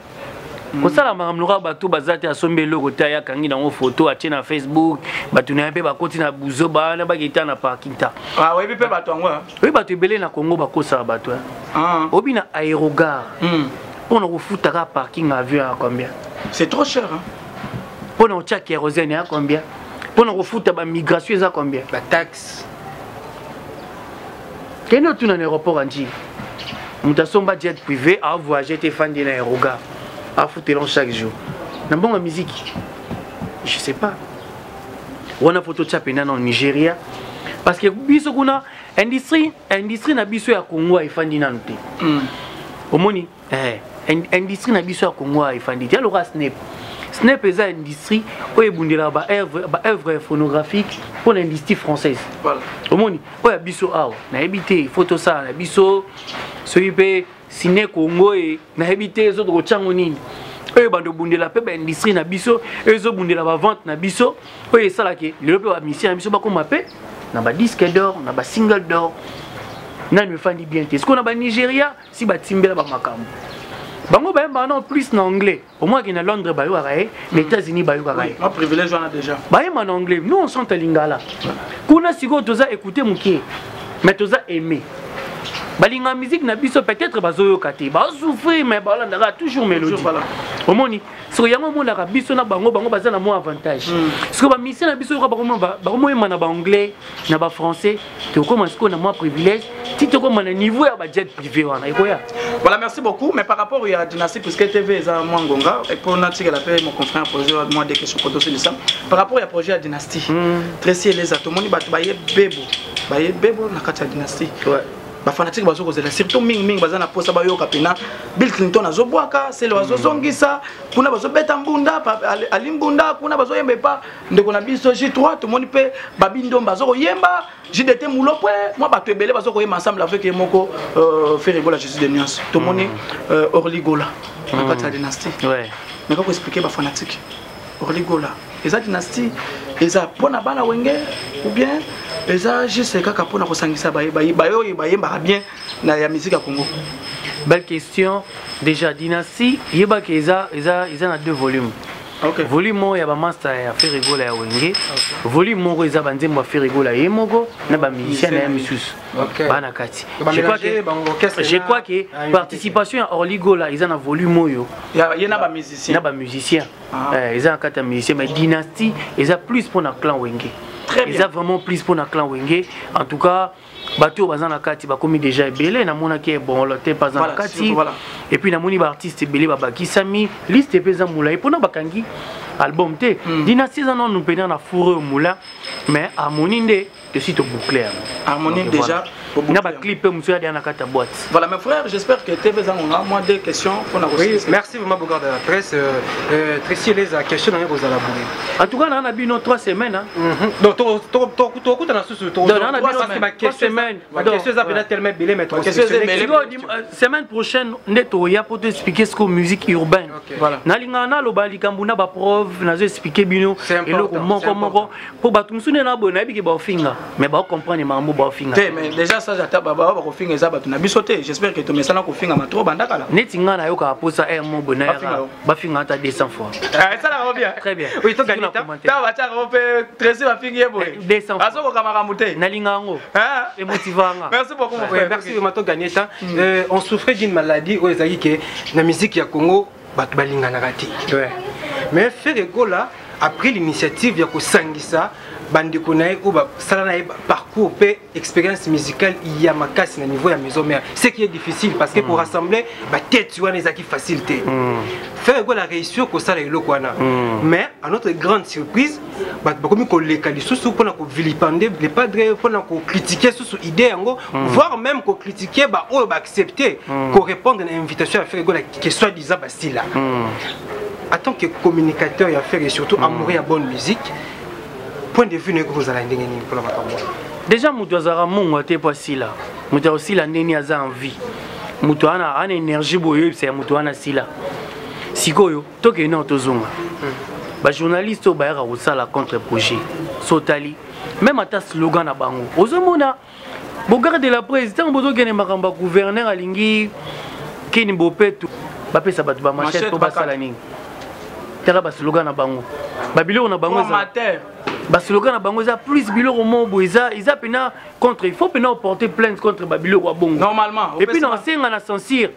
Kosala makambo lokola bato baza te asombi eloko te ayakangi nango photo atie na Facebook, bato na ye mpe bakoti na buzo bana bakita na parking ta. Ah, oyebi mpe bato yango, hein? Oyebi bato ebele na Congo bakosaka bato, hein? Ah. Oyebi na aérogare. Mpona kofuta kaka parking avion ya combien? C'est trop cher, hein? Mpona kotia kérosène ya combien? Mpona kofuta ba migration eza combien? Ba taxe. Kende otuna na aéroport ya Ndjili. Moto asomba jet privé a voyager te fandi na aérogare. Afutelon chaque jour. Na mbongo ya musique. Je sais pas. Wana photo tia pena na Nigeria parce que biso kuna industrie na biso ya Congo efandi nanu te. Omoni, industrie na biso ya Congo efandi te. Alors Snap. Snap eza industrie oyo ebundela ba œuvre phonographique pour l'industrie française. Voilà. Omoni, oyo ya biso awa, nayebi te, il faut tosala na biso soki mpe Ciné Congo e nayebi te ezo kotyango nini. Oyo bando bundela pe ba industrie na biso, oyo ezo bundela ba vente na biso, oyo esalaki lelo pe ba musicien na biso bakoma pe na ba disque d'or, na ba single d'or. Nanu efandi bien te. Sikoyo na ba Nigeria si batimbela ba makambo. Bango bayembaka non plus na anglais. Au moins que na Londres bayokaka ye, na États-Unis bayokaka ye. Oui, un privilège wana déjà. Bayemba na anglais, nous on chante lingala. Kuna sikoyo toza écouter moke, mais toza aimer. Balinga musique na biso peut-être bazoyoka te, bazosouffrir mais balandaka toujours mélodie. Toujours, voilà. Omoni, soki yango omonaka biso na bango, bango baza na mwa avantage. Soki ba musicien na biso yoka bakomoyemba na ba anglais, na ba français, tokoma sikoyo na mwa privilège, ti tokoma na niveau ya ba jet privé wana ekoya. Voilà, merci beaucoup. Mais par rapport à Dynastie, puisque TV est à Mwangonga, et pour Nati, elle a fait mon confrère projet, moi, des questions pour ça. Par rapport à projet à Dynastie, Tracy et les atomes, on ba ye bebo, ba ye bebo na kati ya Dynastie. Ba fanatique bazo kozela surtout ming ming baza na posa ba yoka pena Bill Clinton azobwaka sele bazozongisa kuna bazobeta mbunda ali mbunda kuna bazoyemba epa ndeko na biso J3 tomoni pe Babi Ndomba azokoyemba JDT Mulopwe moi bato ebele bazokoyemba ensemble avec ye moko Ferre Gola Jésus de Nuance tomoni, Orly Gola na kati ya Dynastie. Mais kako expliquer ba fanatique Orly Gola eza Dynastie eza pona bana wenge ou bien eza juste kaka pona kosangisa ba oyo bayembaka bien na ya musique ya Congo. Belle question. Déjà Dynastie yebaka eza na deux volumes. Volume moko ya ba master ya Ferre Gola ya Wenge. Volume moko eza ba nzembo ya Ferre Gola ye moko na ba musicien na ye misusu. Ba na kati. Ba Je crois mélanger, que ba orchestre je na crois que na invité. participation ya Orly Gola eza na volume oyo. Ya, ye na ba musicien. Na ba musicien. Ah. Eza na kati ya musicien, mais Dynastie eza plus pour na clan Wenge. Très bien. Eza vraiment plus pour na clan Wenge. En tout cas, bato baza na kati bakomi déjà ebele, namonaki bon le te baza na Voilà, kati. surtout, voilà. Et puis namoni ba artiste ebele babakisami, liste mpe eza molai mpona bakangi album te. Dynastie eza nanu mpena na fourrure moula, mais harmonie nde tosi toboucle yango. Harmonie Donc, déjà, voilà. toboucle Na ba yango. clip mpe mosusu ya deya na kati ya boîte. Voilà mes frères, j'espère que TV Zangonga, moi deux questions pour la Oui, ressource. merci vraiment Bogard de la presse. Tracy Eleza, question dans les Labouré. En tout cas, on a eu 3 semaines, hein. Donc, to, na susu, to, Donc, on a parce eu que ma 3 question, semaines. ma Donc, question, ça ouais. tellement belé, mais Ma question, c'est belé. Sikoyo, semaine prochaine, nde toya pour te expliquer ce que musique urbaine. Voilà. Nalinga na loba likambo na ba preuve, nazo expliquer bino C'est important, eloko moko c'est moko. important. Po bato mosusu nde na boye, nayebi ke baofinga. Mais baocomprendre makambo baofinga te. Mais déjà ça, ata baba bakofinga, eza bato na biso te. J'espère que tomesana kofinga matro banda kala. Neti ngai nayokaka mposa air mo boye. Bafinga nayaka yo. Bafinga ata 200 fois. Esalaka bien. Très bien. Oui, to Surtout na Ganita. commentaire. Ntango batiaka ngo mpe Tracy, bafingi ye boye. 200 fois. Azokoka makambo te. Nalinga yango. Hein? Emotivanga. Merci beaucoup, mon Ouais, frère. merci vraiment to gagner temps. On souffrait d'une maladie oyo ezalaki ke na musique ya Congo bato balinganaka te. Mais Ferre Gola a pris l'initiative ya kosangisa bandeko na ye oyo basala na ye parcours mpe expérience musicale ya makasi na niveau ya maison mère, ce qui est difficile parce que pour rassembler batete wana ezalaki facile te. Ferre Gola réussir kosala eloko wana, mais à notre grande surprise, bato bakomi koleka lisusu mpona kovilipender le padre, mpona kocritiquer susu idée yango, voire même kocritiquer baoyo baaccepte korépondre na invitation ya Ferre Gola ke soi-disant basila. En tant que communicateur ya Ferre et surtout amoureux ya bonne musique, point de vue na yo kozala ndenge nini mpona makambo wana? Déjà moto azalaka mongwa te po asila. Moto akosila ndeni aza en vie. Moto ana ana énergie boye, oyebisa ya moto wana asila. Sikoyo tokende nao, tozonga bajournaliste oyo bayaka kosala contre projet. So otali même ata slogan na bango, ozomona Bogard de la presse, ntango bozokende makambo ya gouverneur alingi kini bopeto, bapesa bato bamachete Machette. mpo basala nini? Tala baslogan na bango, babiloko na bango Formateur. Baslogan na bango eza plus biloko moko boye, eza mpena contre. Il faut mpena oporter plainte contre babiloko ya bongo. Normalement. Et puis naosenga na censure,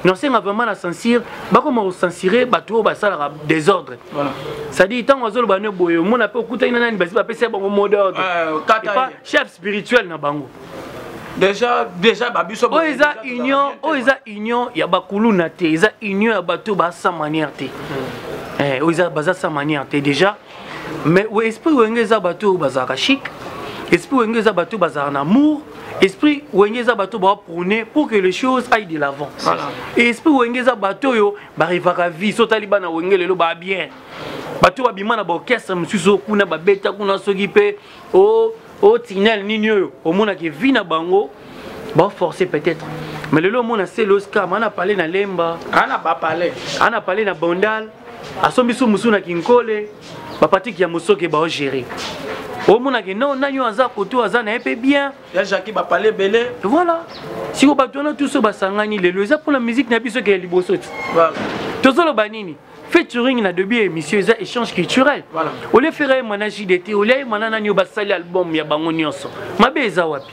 naosenga vraiment na censure, bakoma kocensurer bato oyo basalaka désordre. Voilà. C'est-à-dire ntango azoloba ne boye, omona mpe okutani na nani, basi bapesi bango mot d'ordre. Kata epa ye. Chef spirituel na bango. Déjà babiso. Oyo eza union, oyo eza union ya bakuluna te, eza union ya bato baza sans manière te. Oyo eza baza sans manière te déjà. Mais oyo esprit Wenge eza bato oyo bazalaka chic. Esprit Wenge eza bato oyo bazalaka na amour. Esprit Wenge eza bato baprôner pour que les choses aillent de l'avant. Voilà. Et esprit Wenge eza bato oyo barêvaka vie. So otali bana Wenge lelo, baa bien. Bato babima na baorchestre mosusu oyo kuna babeta kuna, soki mpe o tinel nini oyo, omonaki vie na bango baforcer peut-être. Mais lelo omona Sele Oscar ana pale na Lemba. Ana bapale. Ana pale na Bondal, asombi su mosusu na Kinkole, bapatiki ya mosoke baogérer. Omonaki non, nani oyo aza koto, aza na ye mpe bien. Ya Jacki, bapale ebele. Voilà, sikoyo bato wana tous oyo basangani lelo eza mpona musique na biso ekeye liboso ti. Voilà. Tozoloba nini? Featuring na début ya émission eza échange culturel. Voilà. Olie Ferre ye mwana JDT, olia ye mwana nani oyo basali album ya bango nyonso, mabe eza wapi?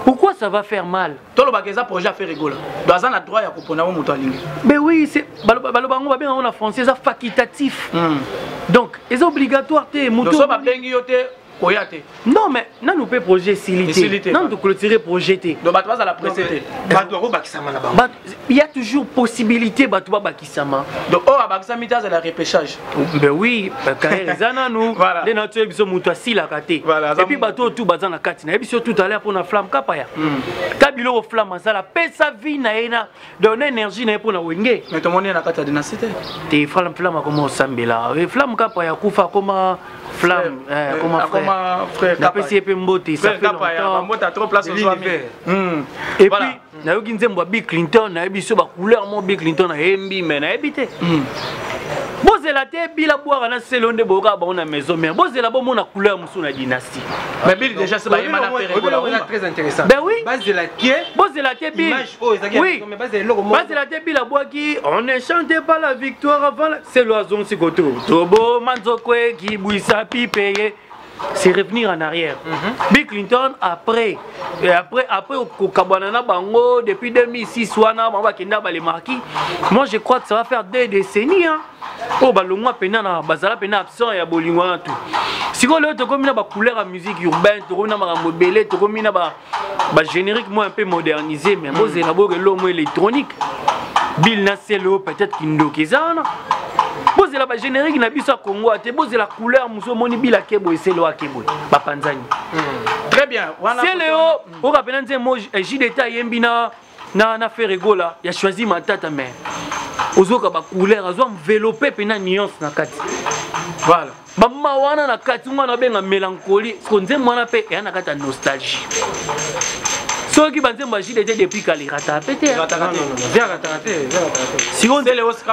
Pourquoi ça va faire mal? Tolobaka eza projet ya Ferre Gola, donc aza na droit ya kopona mo moto alingi. Ben oui, c'est baloba yango, babenga yango na français eza facultatif. Donc eza obligatoire te moto. Donc so babengi yo te, koya te. Non, mais nanu mpe projet esili Esili te. te. Nanu toclôturer projet te. Donc bato bazala presse te. Bato bakobakisama na bango. Il y a toujours possibilité bato babakisama. Donc oyo abakisami te azala repêchage. Ben oui, carrière eza nanu. Voilà. Nde na toyebi biso moto asilaka te. Voilà, aza Et puis bato oyo tu baza na kati, nayebi biso tout à l'heure mpona Flamme Kapaya, ta biloko Flamme asala, pesa vie na ye na donc na énergie na ye mpona Wenge. Mais tomoni ye na kati ya dynastie te. Te, Flamme akoma osambela. Flamme Kapaya akufa, akoma Flamme, akoma frère. Akoma frère. Napesi ye mpe mbote, ça Frère fait Kapaya. longtemps. Bambote trop, place ozwami. L'univers. Et Voilà. puis nayoki nzembo ya Bill Clinton, nayebi so bacouleur mo Bill Clinton ayembi, mais nayebi te. Bozela te, bila bwaka na Selo nde boyoka bango na maison mère. Bozela, bomona couleur mosusu na dynastie. Mais Bill déjà se bayema na Ferre Gola. Oyo très intéressant. Ben oui. Bazela tie. Bozela te, Bill. Image oyo ezalaki ya Oui. maison, mais bazela eloko moko. Bazela te, Bill abwaki on ne chante pas la victoire avant Selo azongisi koto toboma nzoko ekibwisa pipe ye. C'est revenir en arrière. Bill Clinton après, et après kokabwana na bango depuis 2006 wana, bango bakenda balemaki. Moi je crois que ça va faire 2 décennies, hein. Oyo balongwa pena na bazala pena absent ya bolingo wana tout. Sikoyo lelo tokomi na bacouleur ya musique urbaine, tokomi na makambo ebele, tokomi na bagénérique mo un peu modernisé. Mais bozela, boyoka eloko mo électronique, Bill na Selo, peut-être kindoki eza wana. Bozela bagénérique na biso ya Congo te, bozela couleur mosu. Omoni Bill akeboye, Selo akeboye, bapanzani. Très bien, wana. Sele oyo oyoka mpena nzembo JDT ayembi na Ferre Gola ya Choisi Matata, mais ozoyoka bacouleur, azwa enveloppe mpena nuance na kati. Voilà. Bama wana na kati, ngwana abenga mélancolie, siko nzembo wana mpe eya na kati ya nostalgie. So Soki banzembo ya JDT depuis kala erataka pe te.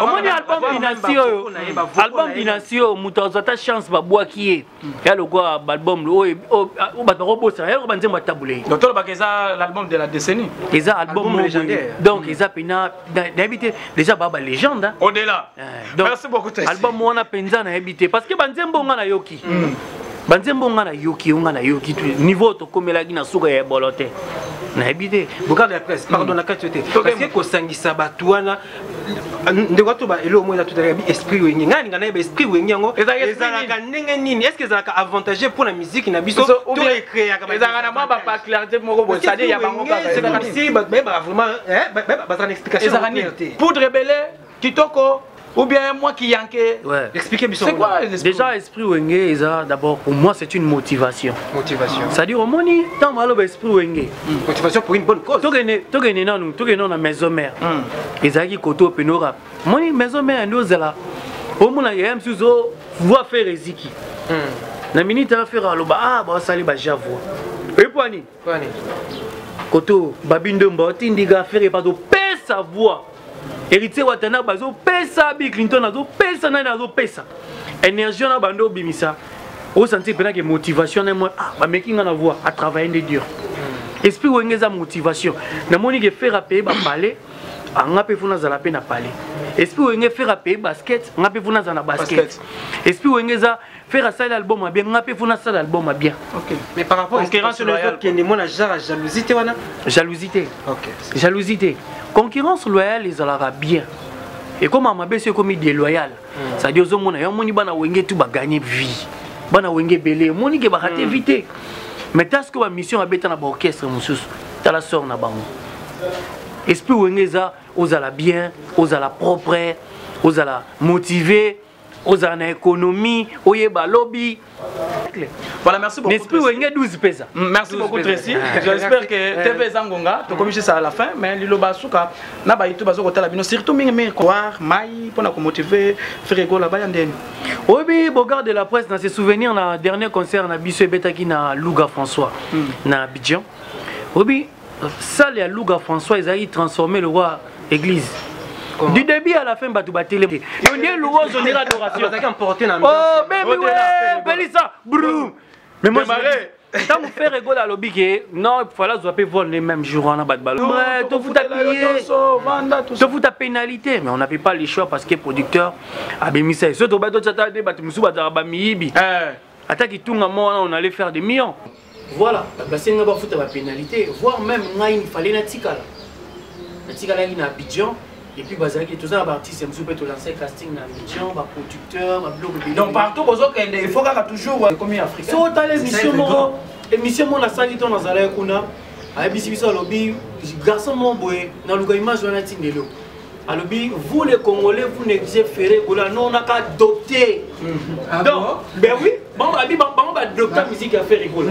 Omoni album dynastie oyo, album dynastie oyo moto azwa ata chance babwaki ye ya lokwa baalbum oyo bato bakobosana ya lokwa banzembo ya tabule. Donc tolobaka eza l'album de la décennie. Eza album légendaire. Donc eza pena nayebi te déjà ba ba légende. Au-delà. Donc, merci beaucoup Tracy. Album wana penza nayebi te parce que banzembo nga nayoki. Banzembo nga nayoki, nga nayoki niveau tokomelaki na suka ya ebolo te. Nayebi te. Bocard de la presse, pardon na kati te. Parce que kosangisa bato wana ndeko to ba elo mo eza tout à esprit wenge. Nga ninga na esprit wenge yango ezalaka ndenge nini? Est-ce que ezalaka avantageux pour la musique na biso to recréer ka ezalaka na mwa ba particularité moko boye, c'est-à-dire ya bango kaka. C'est comme si ba ba vraiment hein ba ba explication. Ezalaka nini? Poudre ebele, kitoko ou bien moi qui yanke. Ouais. Expliquez bien. C'est quoi l'esprit? Déjà esprit wenge eza d'abord pour moi c'est une motivation. Motivation. C'est-à-dire au moni tant malo ba esprit wenge. Motivation pour une bonne cause. Tokene tokene nanu tokene na maison mère. Ezaki koto penora. Moni maison mère ndo zala. Au mona ya msuzo voix faire eziki. Na minute a faire aloba ah ba sali ba javo. Et poani. Poani. Koto babindo mba tindiga faire pas do pesa voix. Héritier Watanabe bazo pesa Bill Clinton azo pesa nani azo pesa énergie na bando bimisa o sentir pena que motivation na moi ah ba making na voix à travailler de dur esprit wenge za motivation na moni que faire à payer ba palais anga pe funa zala pe na palais esprit wenge faire à payer basket nga pe funa zala na basket esprit wenge za faire à salle album à bien nga pe funa salle album à bien. OK. Mais par rapport à concurrence loyale kende mona genre jalousie te wana jalousie te. OK. Jalousie te. Concurrence loyale ezalaka bien. Et comme ma bese comme déloyale. C'est-à-dire ozomona yo moni bana wenge tout ba gagner vie. Bana wenge belé moni ke ba rater vite. Mais tas que ba mission abeta na ba orchestre mususu. Tala sort na bango. Esprit wenge za ozala bien, ozala propre, ozala motivé, ozala na économie, oyeba lobby. Voilà, merci beaucoup. L'esprit wenge 12 pesa. Merci beaucoup Tracy. J'espère que TV Zangonga, to comme ça à la fin, mais lilo basuka na ba YouTube bazo kotala bino surtout mingi mingi croire mai pona ko motiver Ferre Gola ba yandeni. Obi Bogard de la presse dans ses souvenirs na dernier concert na biso ebetaki na Louga François na Abidjan. Obi salle ya Louga François ezali transformer le roi église. Comment? Du début à la fin, bato batele. Yo ndiye louange, on dira adoration. Bazalaki emporté na ambiance. Oh, baby, Au-delà, ouais, Ferre Gola. Belissa, broum. Mais moi, je Démarrer. me dis, tant que Ferre Gola alobi ke, non, il fallait zapper vol les mêmes jours, on a pas de ballon. Bref, To to futa futa billet. nyonso, vanda, tout ça. To futa pénalité, mais on n'avait pas le choix parce que producteur a mis ça. Surtout, bato tchata, bato musu, bato ba miyibi. Ata kitunga mo, on allait faire des millions. Voilà, parce que nga ba futa ba pénalité, voire même nga il fallait na tikala. Na tikala na Abidjan. Et puis bazalaki toza na ba artiste mosusu mpe tolancer casting na Abidjan, ba producteur, ba biloko ebele. Donc partout bozokende, il faut kaka toujours comme africain. So otala émission C'est ça, moko, émission moko nasali to nazalaki kuna, ayebisi biso alobi, garçon moko boye, naluka image wana tindelo. Alobi, vous les Congolais, vous négligez Ferre Gola, nous on a qu'à adopter. Ah Donc, bon? ben oui, bon, abi, bon, bon, ba adopter musique à Ferre Gola.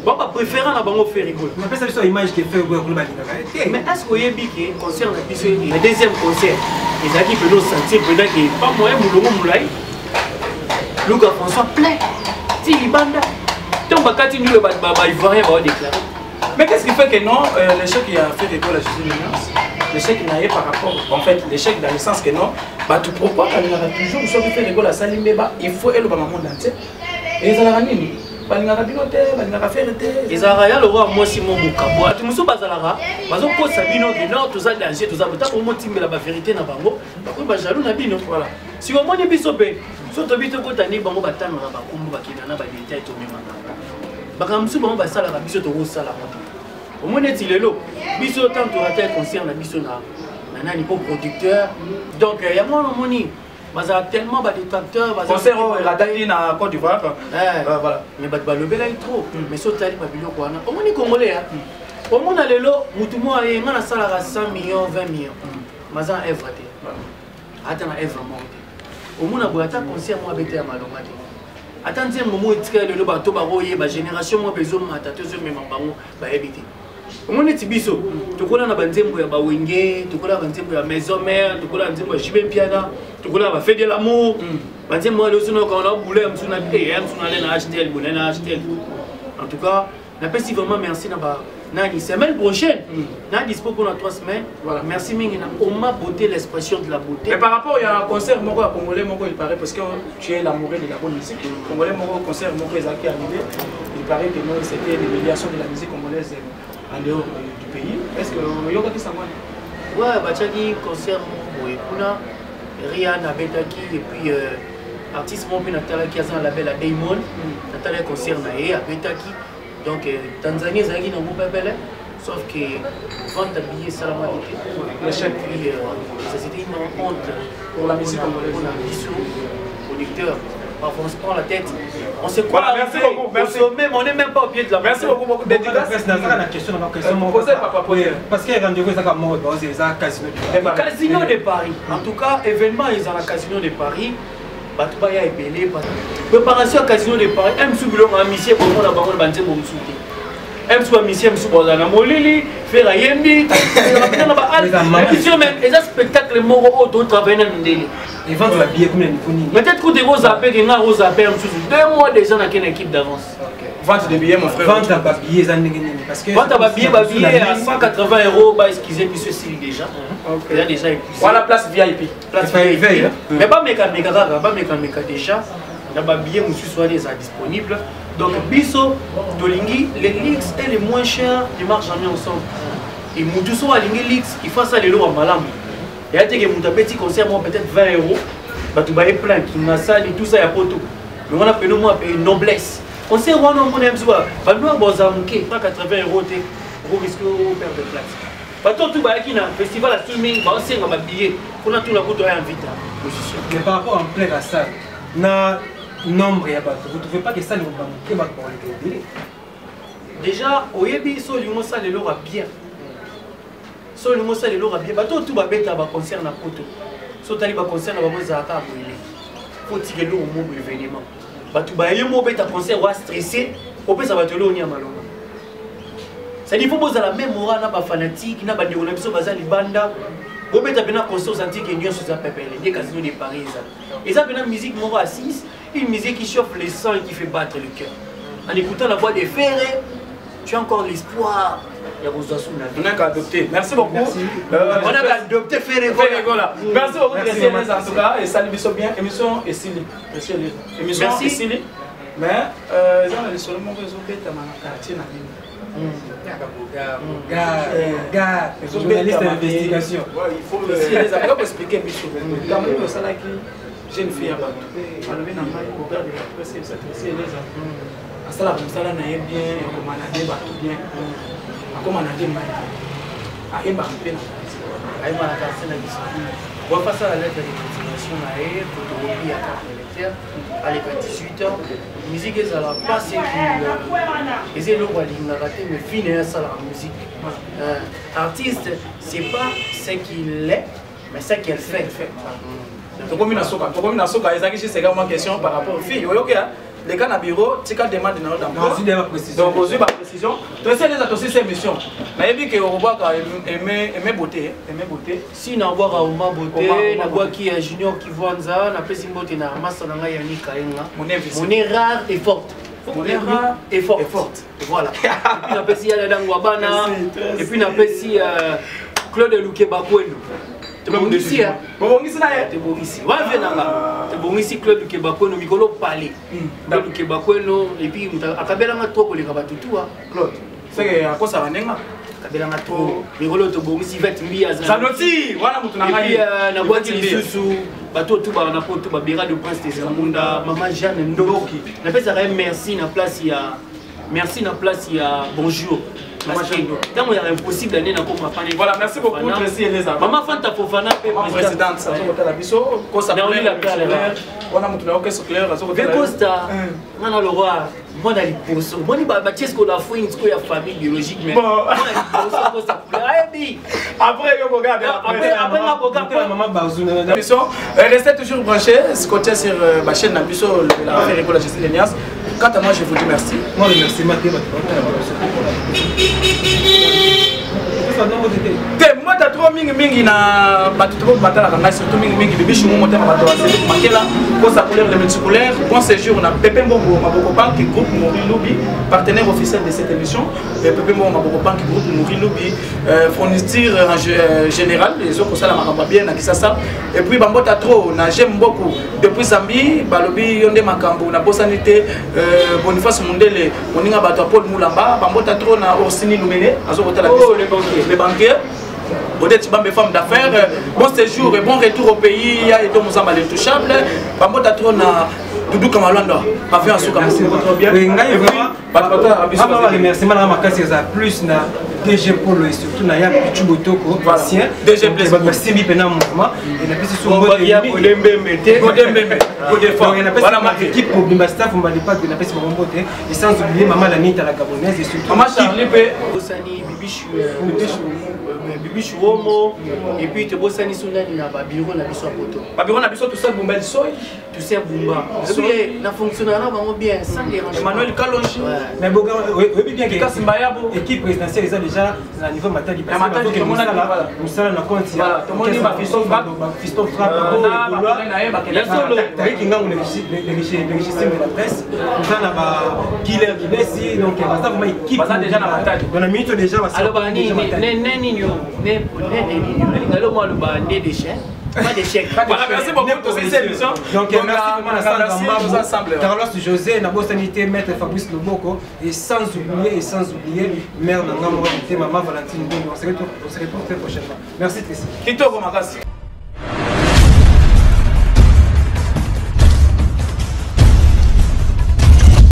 Bon, ba préférant na bango Ferre Gola. Mais pesa biso image que Ferre Gola ba lingaka te. Mais est-ce que oyebi que concert na biso, le deuxième concert, ezalaki peno sentir pena que pas moyen mulongo molai. Luka François plein. Ti libanda. Tant bakati ndu ba ba ba Ivoirien ba déclarer. Mais qu'est-ce qui fait que non, l'échec qui a fait Gola Jésus Nuance, l'échec n'a par rapport, en fait, l'échec dans le sens que non, bah tu pourquoi quand il y aura toujours soit fait Gola Salimeba, il faut elle au monde entier. Et ça la nini? Balingaka bino te, balingaka faire te. Ezalaka ya lokola mwasi mo bokabwa. Bato mosusu bazalaka, bazokosa bino ke non, toza danger, toza bo. Ntango omotimbela ba vérité na bango, bakomi ba jaloux na bino. Voilà. Si omoni biso mpe, so tobi tokota nde bango batangaka bakombo bakenda na ba détail tomemaka. Makambo mosusu bango basalaka biso tokosala yango te. Omoni neti lelo, biso tant torata concert na biso na nani po producteur. Donc, yango wana omoni, bazala tellement ba détracteurs, bazala Concert oyo erataki na Côte d'Ivoire. Voilà. Mais bato balobelaki trop. Mais so otali ba biloko wana, omoni Congolais, hein. Omona lelo, mutu moko aye, nga nasalaka 100 millions, 20 millions. Maza na œuvre te. Ata na œuvre moko te. Omona boye, ata concert moko abeta ya malonga te. Ata nzembo moko etikali lelo, bato bakoyeba, génération moko mpe ezomata te, ezomema bango, bayebi te. Omoni neti biso, tokola na banzembo ya Bawenge, tokola na banzembo ya Maison Mère, tokola na banzembo ya JB Mpiana, tokola na ba Fête de l'amour. Banzembo wana ozo nayoka wana boule ya mosusu na, eh, ya mosusu na ale na HTL, boule na HTL. En tout cas, napesi vraiment merci na ba Nani, semaine prochaine, na dispo pour 3 semaines. Voilà. Merci mingi na Oma beauté, l'expression de la beauté. Mais par rapport, il y a un concert moko ya Congolais moko, il paraît, parce que tu es l'amoureux de la bonne musique. Congolais moko, concert moko, ezalaki arrivé. Il paraît que non, c'était l'humiliation de la musique congolaise en dehors du pays. Est-ce que yokaki sango wana? Ouais, batiaki concert moko boye kuna, Rihanna abetaki, et puis artiste moko mpe natalaki aza na label ya Damon, natalaki concert na ye abetaki. Donc Tanzanie ezalaki nango pepele, sauf que vente ya billet esalamaki te. L'échec. Puis ça, c'était une honte pour la musique congolaise. Pour la biso producteur. Parfois on se prend la tête, on se croit Voilà, merci arrivé beaucoup, merci. au sommet, mais on n'est même pas au pied de la Merci montagne. beaucoup, beaucoup. Dédicace. Dédicace, nazaka na question na question moko. Posez, papa, posez. Parce que rendez-vous ezaka moko, ba eza Casino de Paris. Casino de Paris. En tout cas, événement ezala Casino de Paris. Bato baya ebele, bato. Préparation ya Casino de Paris, M sous biloko ya misie bomona bango na banzembo mosusu te. M sous ya misie mosusu bazala na molili, Ferre ayembi, ezala na ba halle. Eza mama. Émission même, eza spectacle moko oyo to travailler na mindele. Et vendre la billet combien de niveau nini? Peut-être que tu vas zapper, que nga zapper mosusu. 2 mois déjà na kena équipe d'avance. Ok. Vente de billets, mon frère. Vente ya ba billets eza ndenge nini? Parce que vente ya ba billets, ba billets à La 180 euros, ba excusez monsieur Sili déjà. Ok. Eza déjà épuisé. Voilà place VIP. Place C'est pas VIP. éveil, hein. Mais ba meka meka kaka, ba meka meka déjà. Na ba billets mosusu wana eza disponible. Donc biso tolingi les leaks et les moins chers ne marchent jamais ensemble. Et mutu so alingi leaks, il faut ça lelo wa malamu. Et ate que mutu petit concert moi peut-être 20 euros, bato ba plein qui ngasali tout ça ya poto. Mais on a payé moi une noblesse. Concert wana on aime souvent. Ba noir boza muke, pas 80 euros te, au risque de perdre de place. Bato tout ba ki na festival à streaming, ba senga ba billet. Kuna tout la kuto ya invite position. Mais par rapport en plein la salle, na nombre ya bato, vous trouvez pas que ça ne va pas bato pour les délais? Déjà, oyebi so lingo ça le lora bien. So lingo ça le lora bien. Bato tout ba beta ba concert na poto. So tali ba concert na ba moza ka boile. Faut tirer le mot événement. Bato ba yemo beta concert wa stressé, opesa bato lo nya malonga. C'est-à-dire faut boza la même morale na ba fanatique na ba ndeko na biso baza libanda. Bobeta pena concert aux antiques et nyonso za pepele, nde Casino de Paris eza. Eza pena musique moko assise, une musique qui chauffe le sang et qui fait battre le cœur. En écoutant la voix de Ferré, tu as encore l'espoir. Il y a besoin de la vie. On a qu'à adopter. Merci beaucoup. Merci. On a qu'à adopter Ferré Gola. Ferré Gola. Merci beaucoup, Merci, Tracy maman. Eleza, en tout cas. Et salut, biso bien. Émission est Sili. Merci, Eleza. Émission Merci. est Sili. Mais, ils ont les seuls mots que ils ont fait dans le quartier, dans la ville. Gars, journaliste d'investigation. Ouais, il faut le. Tracy Eleza, pourquoi vous expliquez biso? Dans le monde, ça, là, qui, jeune fille, là-bas. Alors, il y a un gars, il y a un presse, il y a Tracy Eleza. Asala mosala na ye bien, akomana nde bato bien. Akomana nde mai. Ayembaka mpe na quartier. Ayembaka na quartier na biso. Bon, face à la lettre de motivation na ye, photocopie ya carte électeur, aleka 18 ans. Musique ezala pas ce qu'il eza eloko alingaka te, mais fine ye asalaka musique. Artiste, c'est pas ce qu'il est, mais ce qu'elle fait. Tokomi na soka, tokomi na soka, ezalaki juste également question par rapport aux filles. Oyoki, hein? Les gars na bureau, tika demande na yo d'emploi. Non, ozwi ba précision. Donc, ozwi ba précision. Tracy Eleza, tosi cette émission. Nayebi ke obwaka aimé beauté, hein? Aimé beauté. Si na bwaka Oma beauté, Oma, Oma na bwaki ya Junior Kivwanza, na pesi mbote na masa na ngai Yannick Kaenga. Monnaie invisible. Monnaie rare et forte. Monnaie rare et forte. et forte. Voilà. Et puis na pesi ya Dada Ngwabana. Merci, merci. Et puis na pesi Claude Luke Bakwendo. Tobongisi, hein? Bobongisi na ye. Tobongisi. Wa vie nanga. Tobongisi Claude Luke Bakwendo mikolo palais. Claude Luke Bakwendo et puis muta akabelanga trop koleka batutu, hein. Claude. C'est que akosa banenga. Akabelanga trop. Mikolo tobongisi Yvette Mbi azana. Zanoti, wana mutu na Et puis, ngai. na boîte Yvette Mbi. lisusu, bato tout ba na poto ba Bera de Prince de Zamunda, Maman Jeanne Ndoki. Na pesa ka merci na place ya merci na place ya bonjour. Maman Parce que Jeanne Ndoki. ntango ya impossible année na koma fana. Voilà, merci beaucoup, Fofana. Tracy Eleza. Maman Fanta Fofana pe Maman présidente, ça Ouais. kotala biso, kosa Na clair, oli la claire, clair. Wana mutu na okeso clair, azo kotala. Ve Costa, ngana le roi, mwana liboso. Moni ba ba Chesco la fouine, ce ya famille biologique mais. Bon. Mwana liboso Costa couleur. Ayebi. Après yo bogarde, Après, après, nga bogarde. Après, maman Bazou, na, na, na. Émission, restez toujours branchés, scotchés sur ma chaîne Nabiso, la Ferre Gola, je suis Lénias. Quant à moi, je vous dis merci. Moi, je remercie Mathieu, Mathieu, Mathieu, Mathieu. T'es Bambota trop mingi mingi na bato to batalaka ngai, surtout mingi mingi Bibi Shumu, motema bato ya Cédric Makela, Kosa couleur le multicouleur. Bon séjour na Pepe Mbongo Maboko Bank Groupe Mori Lubi, partenaire officiel de cette émission. Pepe Mbongo Maboko Bank Groupe Mori Lubi, fourniture en général les autres kosala makambo bien na Kisasa. Et puis bambota trop na J'aime beaucoup depuis Zambie, balobi yonde makambo na bosani te, Boniface Mundele, moninga bato ya Paul Mulamba. Bambota trop na Orsini Lumene azokotala Oh, biso. Le banquier. Le banquier Odette Bambe, femme d'affaires, bon séjour et bon retour au pays. Ya Edo Muzamba l'intouchable. Bambota trop na Doudou Kamalanda, pavillon Asuka. Merci. Bien. Oui, ngai Et puis, vraiment, bato bato biso vraiment remerciement na makasi eza plus na DG Polo et surtout na ya Pichu Botoko ancien. DG Donc, Blaise bato basimbi mpe na mouvement et napesi so Bon, mbote ya mingi. Godé Mbembe te. Godé Mbembe, Godé Fort. Donc, napesi Voilà, ma Marc. équipe mobimba, staff Mbalipa, napesi bango mbote et sans oublier maman Lanita la Gabonaise et surtout Maman Charlie pe Tobosani Bibichu Womo et puis tobosani so nani na babiro na biso ya poto. Babiro na biso, tout ça, Bumba Soy. Toussaint Bumba. Soki na fonctionnera na bango bien sans dérangement. Emmanuel Kalonji. Ouais. Mais Boga, oyebi bien que Lucas Mbayabo. équipe présidentielle eza déjà na niveau Matadi. Ya Matadi, tomonaki, voilà. Mosala na compte ya Voilà, tomoni ba Fiston Frappe. Fiston Frappe. Na ba na ye bakende. Ya solo. Tariki Ngangu, le richissime de la presse, toza na ba Killer Guinness, donc baza vraiment équipe. Baza déjà na Matadi. Dans la minute déjà baza Aloba déjà nini Matadi. ne nini yo ne nini yo nalinga lo mwa aloba ne déchet, pas d'échec. Voilà, merci beaucoup pour cette émission. Donc, merci vraiment à Sandra merci, Mbambu, nous ensemble. Carlos José, Nabosani te, Maître Fabrice Loboko, et sans oublier, mère Nanga Mourabité, Maman Valentine Bongo. On se retrouve très prochainement. Merci Tracy. Kitoko makasi.